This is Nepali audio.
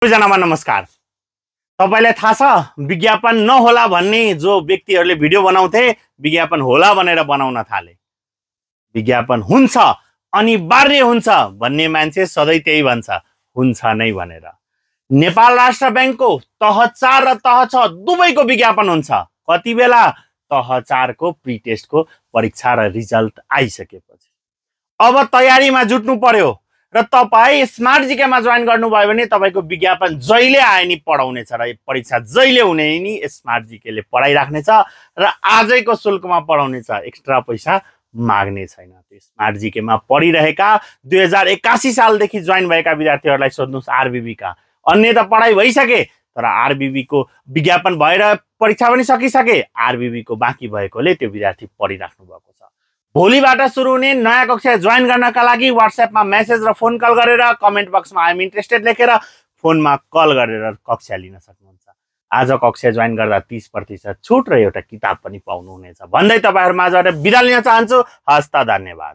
सबैजनामा नमस्कार। तपाईलाई थाहा छ विज्ञापन नहोला भन्ने जो व्यक्तिहरूले भिडियो बनाउँथे विज्ञापन होला भनेर बनाउन थाले। विज्ञापन हुन्छ अनिवार्य हुन्छ भन्ने मान्छे सधैँ त्यही भन्छ हुन्छ नै भनेर। नेपाल राष्ट्र बैंकको तह 4 र तह 6 दुवैको विज्ञापन हुन्छ। कति बेला? तह 4 को प्री टेस्टको परीक्षा र रिजल्ट आइसकेपछि। अब तयारीमा जुट्नु पर्यो र तपाई स्मार्ट जीकेमा जोइन गर्नुभयो भने तपाईको विज्ञापन जहिले आए नि पढाउनेछ र परीक्षा जहिले हुने नि स्मार्ट जीकेले पढाइराख्नेछ र आजैको शुल्कमा पढाउनेछ, एक्स्ट्रा पैसा माग्ने छैन। त्यो स्मार्ट जीकेमा पढिरहेका 2081 सालदेखि जोइन भएका विद्यार्थीहरूलाई सोध्नुस् आरबीबी का। अन्य त पढाइ भइसके तर आरबीबी को विज्ञापन भएर परीक्षा पनि सकिसके, आरबीबी को बाँकी भएकोले त्यो विद्यार्थी पढिराख्नु भएको छ। भोलिबाट सुरु हुने नयाँ कक्षा जोइन गर्नका लागि व्हाट्सएपमा मेसेज र फोन कल गरेर कमेन्ट बक्समा आई एम इन्ट्रेस्टेड लेखेर फोनमा कल गरेर कक्षा लिन सक्नुहुन्छ। आज कक्षा जोइन गर्दा 30% छुट र एउटा किताब पनि पाउनुहुनेछ भन्दै तपाईहरु माझबाट बिदा लिन चाहन्छु। हस्त, धन्यवाद।